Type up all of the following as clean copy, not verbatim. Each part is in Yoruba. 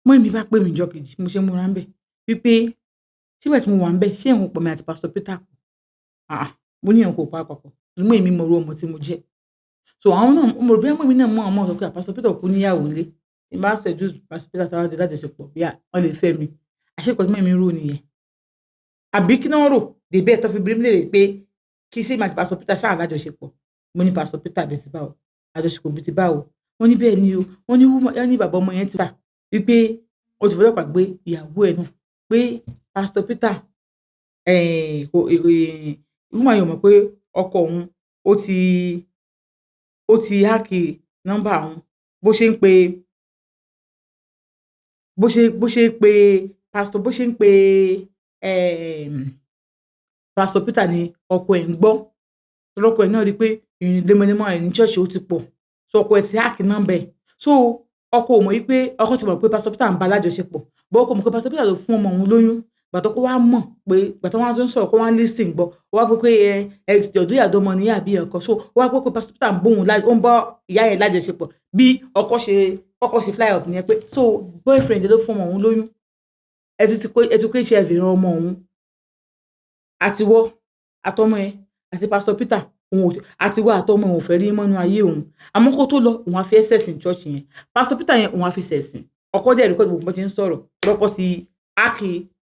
Mummy mi bá pè mí ìjọ́ kejì, mo ṣe múra ń bẹ̀ wípé sígbà tí mo wà ń bẹ̀, ṣé ìwọ̀n pọ̀ mi àti Pastor Peter kù? Ah, mo ní ìyẹn kò pa papọ̀. Mo èmi mọ irú ọmọ tí mo jẹ́. So àwọn náà, mo rò bí mummy náà mọ̀ ọmọ sọ pé Pastor Peter kú níyàwó nílé. Tí n bá seduce Pastor Peter táwọn jọ lájọṣepọ̀ bí wọ́n lè fẹ́ mi. Àṣé nǹkan tí mummy mi rò nìyẹn. Àbí kí ni wọ́n rò débẹ̀ tó fi bi mí léèrè pé kí ṣé èmi àti Pastor Peter ṣáà lájọṣepọ̀? Mo ní Pastor Peter bí ti báwo? Àjọṣepọ̀ bí ti báwo? Wọ́n ní bẹ́ẹ̀ ni o. Wọ́n ní woman, wọ́n ní bàbá ọmọ yẹn ti wà wípé ó ti fọlọ́pàá gbé ìyàwó ẹ̀ náà pé Pastor Peter kò woman yẹn ò mọ̀ pé ọkọ òun ó ti hack nọ́mbà òun, bó ṣe ń pe bó ṣe ń pe pastor, bó ṣe ń pe Pastor Peter ni ọkọ ẹ̀ ń gbọ́. Torí ọkọ ẹ̀ náà rí pé ìrìn lemọ́lemọ́ rẹ̀ ní church ó ti pọ̀. So ọkọ ẹ̀ ti hack nọ́mbà ẹ̀. So ọkọ ò mọ̀ wípé ọkọ ti mọ̀ pé Pastor Peter ń bá lájọṣepọ̀. But ọkọ mọ̀ pé Pastor Peter ló fún ọmọ òun lóyún. Ìgbà tó kó wá mọ̀ pé ìgbà tó wá tó ń sọ̀rọ̀ kó wá listen gbọ́, ó wá gbọ́ pé ẹ ẹ ọ̀dọ́ ìyàdó ọmọ ní àbí nǹkan. So ó wá gbọ́ pé Pastor Peter ń bóun ó ń bá ìyá yẹn lájọṣepọ̀, bí ọkọ ṣe fly up nìyẹn pé so boyfriend ló fún ọmọ òun lóyún. Ẹ ti kó HIV ran ọmọ òun. Àtiwọ́ àtọmọ ẹ àti Pastor Peter, òun ò àtiwọ́ àtọmọ òun ò fẹ́ rí mọ́nú ayé òun. Àmọ́ kó tó lọ, òun á fi ẹ́ ṣẹ̀sìn church yẹn. Pastor Peter yẹn, òun á fi ṣẹ̀sìn. Ọkọ dẹ̀ record gbogbo bó ṣe ń sọ̀rọ̀. Ọkọ ti hack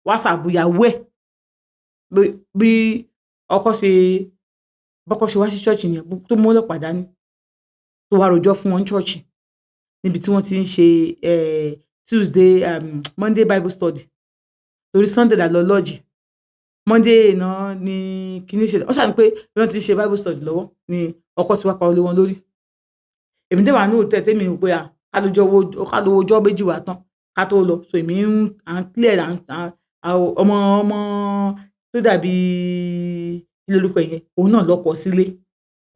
WhatsApp ìyàwó ẹ̀. Bí ọkọ ṣe bọ́kọ ṣe wá sí church yẹn tó mú ọlọ́pàá dání tó wá rojọ́ fún wọn ní church níbi tí wọ́n ti ń ṣe Tuesday, Monday Bible study. Torí Sunday la lọ lodge. Monday náà ní kíní ṣẹlẹ̀. Wọ́n ṣàní pé bí wọ́n ti ń ṣe Bible study lọ́wọ́ ni ọkọ ti wá pariwo lé wọn lórí. Èmi dẹ̀ wà ní hotel tèmi rò pé à ká lo ọjọ́ méjì wá tán ká tó lọ. So èmi ń à ń clear à ń ọmọ ọmọ tó dàbí kí lorúkọ ẹ̀ yẹn, òun náà lọ́kọ sílé.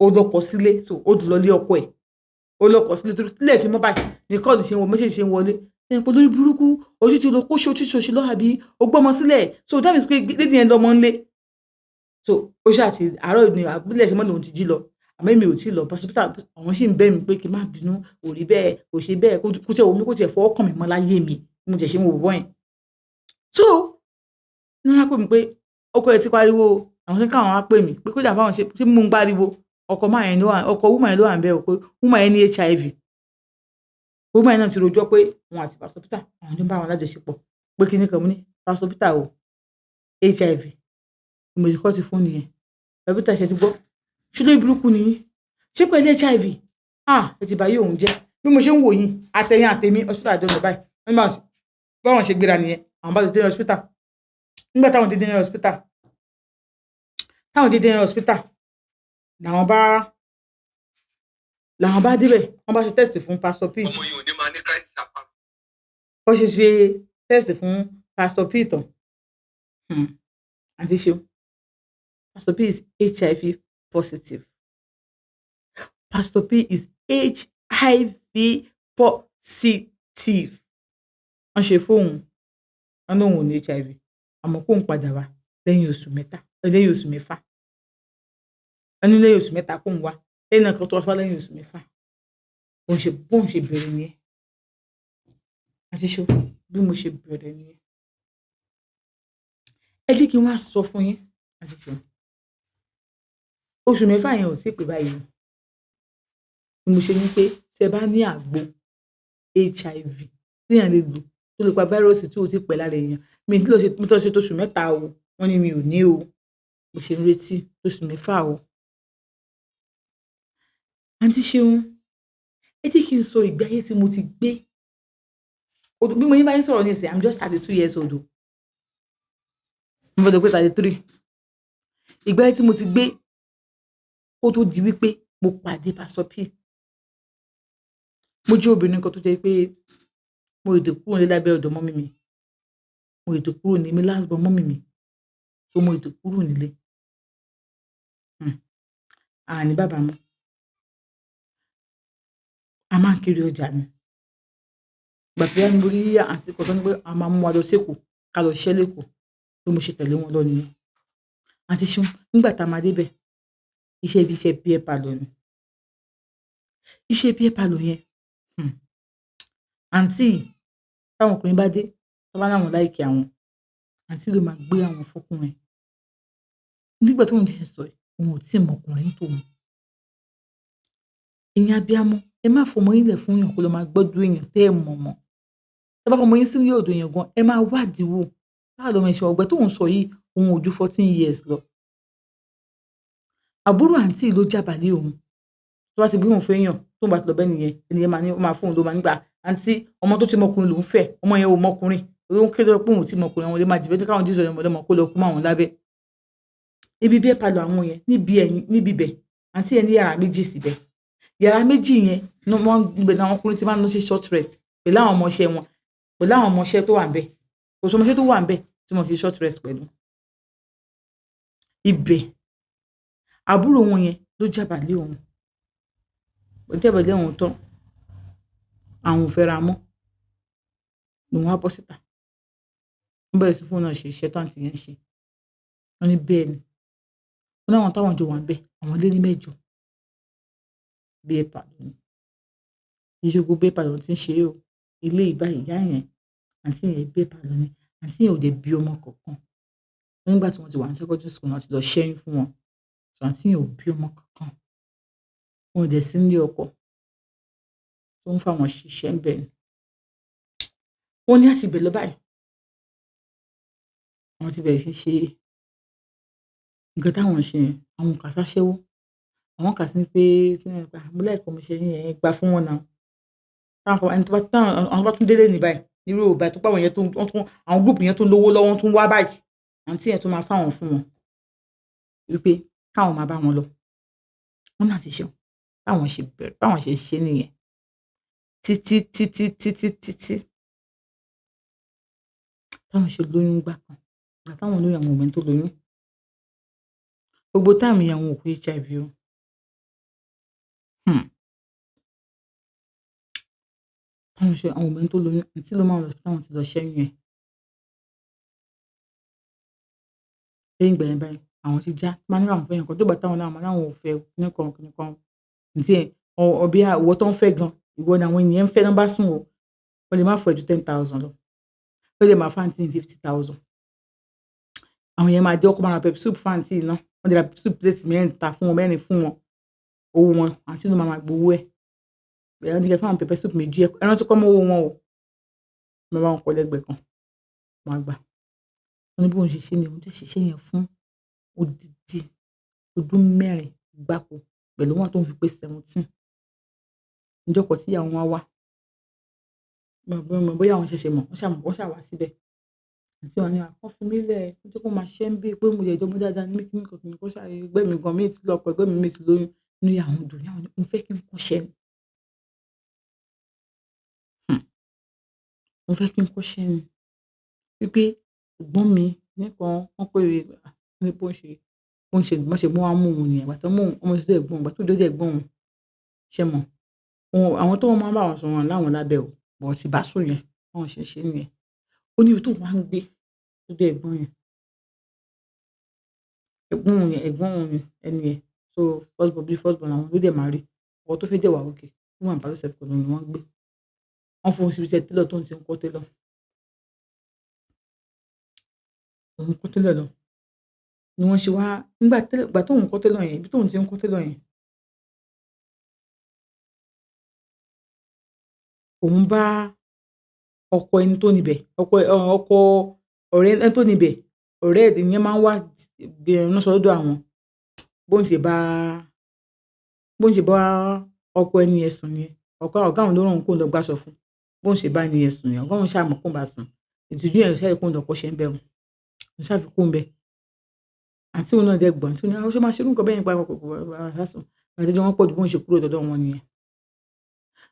Ó lọ́kọ sílé, so ó lọ ilé ọkọ ẹ̀. Ó lọ́kọ sílé torí tílẹ̀ fi mọ́ báyìí ní call ṣe ń wọ, message ṣe ń wọlé. Ẹ pé olórí burúkú, ojú ti lọ kó ṣe ojú ṣòṣì lọ àbí ó gbọ́mọ sílẹ̀. So that means pé lady yẹn lọ́mọ ńlé. So ó ṣáà ti àárọ̀ ni àbílẹ̀ ṣe mọ́ lòun ti jí lọ. Àmọ́ èmi ò tí ì lọ. Pastor Peter àwọn sì ń bẹ̀ mí pé kí n má bínú, kò rí bẹ́ẹ̀, kò ṣe bẹ́ẹ̀, kó tiẹ̀ wò mí, kó tiẹ̀ fọwọ́ kàn mí mọ́ láyé mi. Bí mo tiẹ̀ ṣe ń wo bọ̀bọ́ yẹn. So ní wọ́n wá pè mí pé ọkọ ẹ̀ ti pariwo. Àwọn ní káwọn wá pè mí pé kó dà báwọn ṣe tí mò ń pariwo. Ọkọ man yẹn ló wà, ọkọ woman yẹn ló wà níbẹ̀ o, pé woman yẹn ní HIV. Woman yẹn náà ti rojọ́ pé òun àti Pastor Peter àwọn jọ ń bá wọn lájọṣepọ̀. Pé kíní kan mo ní Pastor Peter o, HIV. Bí mo ṣe cut fóònù yẹn. Pastor Peter ṣe ti gbọ́. Ṣé olórí burúkú ni yín? Ṣé pẹ̀lú HIV? Ah, ẹ ti báyé òun jẹ́. Bí mo ṣe ń wò yín, àtẹ̀yìn àtèmi hospital àjọ lọ báyìí. Wọ́n ní báwọn ṣe gbéra nìyẹn. Àwọn bá ti dé hospital. Nígbà táwọn dé hospital, táwọn dé hospital, làwọn bá débẹ̀, wọ́n bá ṣe test fún Pastor P. Ọmọ yìí ò ní máa ní crisis apá. Bó ṣe test fún Pastor P tán. Àǹtí Ṣeun, Pastor P is HIV positive. Pastor P is HIV positive. Wọ́n ṣe fóun, wọ́n lóun ò ní HIV, àmọ́ kóun padà wá lẹ́yìn oṣù 3, lẹ́yìn oṣù 6. Wọ́n ní lẹ́yìn oṣù 3 kóun wá, lẹ́yìn náà kó tó wá lẹ́yìn oṣù 6. Bóun ṣe bẹ̀rẹ̀ nìyẹn. Àǹtí Ṣeun, bí mo ṣe bẹ̀rẹ̀ nìyẹn. Ẹ jẹ́ kí n wá sọ fún yín, Àǹtí Ṣeun. Oṣù 6 yẹn ò tí ì pé báyìí o. Ni mo ṣe ní pé tí ẹ bá ní àgbo HIV tí èèyàn lè lò tó lè pa virus tí ò tí pẹ́ lára èèyàn. Mi tí lọ ṣe, mo ti lọ ṣe tóṣù 3 o. Wọ́n ní mi ò ní o. Mo ṣì ń retí oṣù 6 o. Àǹtí Ṣeun, ẹ jẹ́ kí n sọ ìgbé ayé tí mo ti gbé. Bí mo ṣe bá yín sọ̀rọ̀ nísìnyí, I'm just 32 years old o. Mo fẹ́ sọ pé 33. Ìgbé ayé tí mo ti gbé kó tó di wípé mo pàdé Pastor P. Mo jẹ́ obìnrin kan tó jẹ́ pé mo tètè kúrò nílé lábẹ́ ọ̀dọ̀ mummy mi. Mo tètè kúrò ní, èmi last born mummy mi. So mo tètè kúrò nílé. A ní bàbá mọ́. A máa ń kiri ọjà ni. Ìgbà tó yá ni mo rí àǹtí kan tó ní pé a máa mú wa lọ sí Èkó, ká lọ ṣiṣẹ́ l'Ékòó. Bí mo ṣe tẹ̀lé wọn lọ nìyẹn. Àǹtí Ṣeun, nígbà tá a máa dé ibẹ̀, iṣẹ́ bí iṣẹ́ beer parlour ni. Iṣẹ́ beer parlour yẹn, àǹtí, tá Táwọn ọkùnrin bá dé, tó bá láwọn like àwọn, àǹtí ló máa gbé àwọn fọ́kùnrin. Nígbà tóun dẹ̀ ń sọ yìí, òun ò tíì mọ ọkùnrin ní tòun. Ẹ̀yin abiyamọ, ẹ má fọmọ yín lẹ̀ fún èèyàn kó lọ máa gbọ́dọ̀ èèyàn tẹ́ ẹ̀ mọ̀ mọ̀. Tẹ́ bá fọmọ yín sílé ọ̀dọ̀ èèyàn gan, ẹ máa wádìí wò. Báwo lọmọ ẹ̀ ṣe wà? Ìgbà tóun sọ yìí, òun ò ju 14 years lọ. Àbúrò àǹtí yìí ló jábàálẹ̀ òun. Tó bá ti gbé òun fẹ́yàn, tóun bá ti lọ bá ẹnìyẹn, ẹnìyẹn máa ní, ó máa fún òun ló máa nígbà. Àǹtí, ọmọ tó ti mọ ọkùnrin lòún fẹ́, ọmọ yẹn ò mọ ọkùnrin. Ó ń ké lọ pé òun ò tí mọ ọkùnrin, àwọn lè máa jìbẹ́ káwọn jíjọ ọmọ ọlọ́mọ kó lọ kú mọ́ àwọn lábẹ́. Ibi beer parlour àwọn yẹn, níbi ẹ̀yìn, níbi ibẹ̀, àǹtí yẹn ní yàrá méjì síbẹ̀. Yàrá méjì yẹn ní wọ́n, ibẹ̀ ni àwọn ọkùnrin tí máa ń lọ ṣe short rest pẹ̀lú àwọn ọmọọṣẹ́ wọn, pẹ̀lú àwọn ọmọọṣẹ́ tó wà níbẹ̀. Kò sí ọmọọṣẹ́ tó wà níbẹ̀ tí wọ́n fi short rest pẹ̀lú. Ibẹ̀, àbúrò wọn yẹn ló jábàálẹ̀ òun. Ó jábàálẹ̀ òun tán, àwọn ò fẹ́ra mọ́. Lòun wá bọ́ síta. Wọ́n bẹ̀rẹ̀ sí fún òun náà ṣe iṣẹ́ tó àǹtí yẹn ń ṣe. Wọ́n ní bẹ́ẹ̀ ni. Wọ́n ní àwọn táwọn jọ wà níbẹ̀, àwọn lé ní mẹ́jọ. Beer parlour ni. Kì í ṣe gbogbo beer parlour tí ń ṣe o. Eléyìí báyìí, ìyá yẹn, àǹtí yẹn, beer parlour ni. Àǹtí yẹn ò dẹ̀ bí ọmọ kankan. Nígbà tí wọ́n ti wà ní secondary school ni wọ́n ti lọ ṣẹ́yún fún wọn. So àǹtí yẹn ò bí ọmọ kankan. Wọn ò dẹ̀ sí nílé ọkọ. Tó ń fà wọ́n ṣiṣẹ́ ńbẹ̀ ni. Wọ́n ní àti ibẹ̀ lọ báyìí. Àwọn ti bẹ̀rẹ̀ sí í ṣe nǹkan táwọn ń ṣe yẹn, àwọn ò kà sáṣẹ́wó. Àwọn kà sí pé mo like ọmọọṣẹ́ yín yẹn, ẹ gbà fún wọn now. Táwọn ẹni tó bá, táwọn àwọn bá tún délé ní báyìí, nírú òwò báyìí, tó pé àwọn yẹn tún, wọ́n tún, àwọn group yẹn tún lówó lọ́wọ́, wọ́n tún wá báyìí. Àǹtí yẹn tún máa fáwọn fún wọn. Wípé káwọn máa bá wọn lọ. Wọ́n ní àǹtí ṣeun. Báwọn ṣe bẹ̀rẹ̀, báwọn ṣe ṣe nìyẹn. Títí, títí, títí, títí. Táwọn ṣe lóyún nígbà kan. Ìgbà táwọn lóyún, àwọn ò mọ ẹni tó lóyún. Gbogbo time yẹn àwọn ò kó HIV o. Táwọn ṣe, àwọn ò mọ ẹni tó lóyún. Àǹtí ló máa ń lọ, táwọn ti lọ ṣẹ́yún yẹn. Lẹ́yìn ìgbà yẹn báyìí, àwọn ti já. Wọ́n máa ní àwọn fẹ́ nǹkan tó bá táwọn láwọn máa láwọn ò fẹ́ kíni kan, kíni kan. Àǹtí yẹn, ọ̀ bí ìwọ tó ń fẹ́ gan, ìwọ ni àwọn ènìyàn ń fẹ́ tán bá sùn o. Wọ́n lè má fún ẹ ju 10,000 lọ. Ó lè máa fún àǹtí ní 50,000. Àwọn yẹn máa dé, ọkọ máa ra pepper soup fún àǹtí náà. Wọ́n lè ra pepper soup plate mẹ́ta fún wọn, mẹ́rin fún wọn. Owó wọn, àǹtí ló máa máa gbowó ẹ̀. Bẹ́ẹ̀ ni kí ẹ fún àwọn pepper soup méjì, ẹ rántí kọ́ mọ́ owó wọn o. Wọ́n bá wọn kọ́ lẹ́gbẹ̀ẹ́ kan, wọ́n á gbà. Wọ́n ní bí òun ṣe ṣe ni òun dẹ̀ ṣiṣẹ́ yẹn fún odidi ọdún 4 gbáko pẹ̀lú wọn tó ń fi pé 17. Ọjọ́ kan tí ìyàwó wọn wá, mo bóyá àwọn ṣẹ̀ṣẹ̀ mọ̀, wọ́n ṣà wá síbẹ̀. Àǹtí wọn ní, à, wọ́n fi mí lẹ̀, jẹ́ kó máa ṣiṣẹ́ ń bí pé mo lè jọmọ dáadáa ní kíni kan kíni kan ṣàrí ẹgbẹ́ mi gan, mi ti lọ ọkọ, ẹgbẹ́ mi ti lóyún. Inú ìyá àwọn dùn, ìyá wọn ní òun fẹ́ kí n kọ́ṣẹ́ ni. Òun fẹ́ kí n kọ́ṣẹ́ ni. Wípé ẹ̀gbọ́n mi nìkan wọ́n pé ní bó ń ṣe, bó ṣe mú wá mú òun nìyẹn. Ìgbà tó mú òun, ọmọ tó ẹ̀gbọ́n òun, ìgbà tó dé ẹ̀gbọ́n òun, ṣé mọ̀? Òun, àwọn tó máa ń bá wọn sùn wọn láwọn lábẹ́ o, but ìbásùn yẹn, báwọn ṣe ń ṣe nìyẹn. Ó ní ibi tó wá ń gbé lọ́dọ̀ ẹ̀gbọ́n yẹn. Ẹ̀gbọ́n òun yẹn, ẹ̀gbọ́n òun ẹni yẹn. So first born bí first born àwọn ló dẹ̀ marry. Ọkọ tó fẹ́ dẹ̀ wà okay. Wọ́n wà ní Palace of ni wọ́n ń gbé. Wọ́n fún un síbi iṣẹ́ tailor tó ń ti ń kọ́ tailor. Òun kọ́ tailor lọ. Ni wọ́n ṣe wá, nígbà tailor, ìgbà tó ń kọ́ tailor yẹn, ibi tó ń ti ń kọ́ tailor yẹn. Òun bá ọkọ ẹni tó níbẹ̀, ọkọ, ọkọ ọ̀rẹ́ ẹni tó níbẹ̀, ọ̀rẹ́ ẹ̀ yẹn máa ń wá ránṣọ lọ́dọ̀ àwọn. Bó ń ṣe bá, bó ń ṣe bá ọkọ ẹni yẹn sùn nìyẹn. Ọ̀gá òun ló rán òun kó lọ gbáṣọ fún. Bó ń ṣe bá ẹni yẹn sùn nìyẹn. Ọ̀gá òun ṣà mọ̀ kó ń bá sùn. Ìtìjú yẹn ṣà jẹ́ kó ń lọ kọ́ṣẹ́ ńbẹ̀ o. Òun ṣà fi kúrò ńbẹ̀. Àǹtí òun náà dẹ̀ gbọ́. Àǹtí òun ní, "Ah, ó ṣe máa ṣe irú nǹkan bẹ́ẹ̀ yẹn pa sùn." Ìgbà tí wọ́n pọ̀ ju bó ń ṣe kúrò lọ́dọ̀ wọn nìyẹn.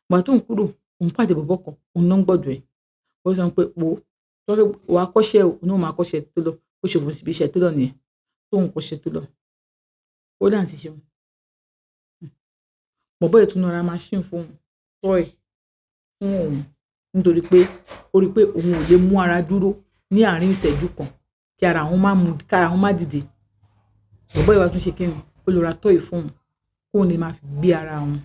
Ìgbà tó ń kúrò, òun pàdé bọ̀bọ́ kan, òun ló ń gbọ́dọ̀ ẹ̀. Ó sọ pé, "Wo, wà á kọ́ṣẹ́ o." Òun náà máa kọ́ṣẹ́ tailor. Bó ṣe fòun síbi iṣẹ́ tailor nìyẹn. Tó ń kọ́ṣẹ́ tailor. Ó ní àǹtí ṣeun. Bọ̀bọ́ yìí tún lọ ra machine fún òun, toy fún òun nítorí pé ó rí pé òun ò lè mú ara dúró ní àárín ìṣẹ́jú kan kí ara òun má mú, kí ara òun má dìde. Bọ̀bọ́ yìí wá tún ṣe kíni? Ó lọ ra toy fún òun kó lè máa fi gbé ara òun.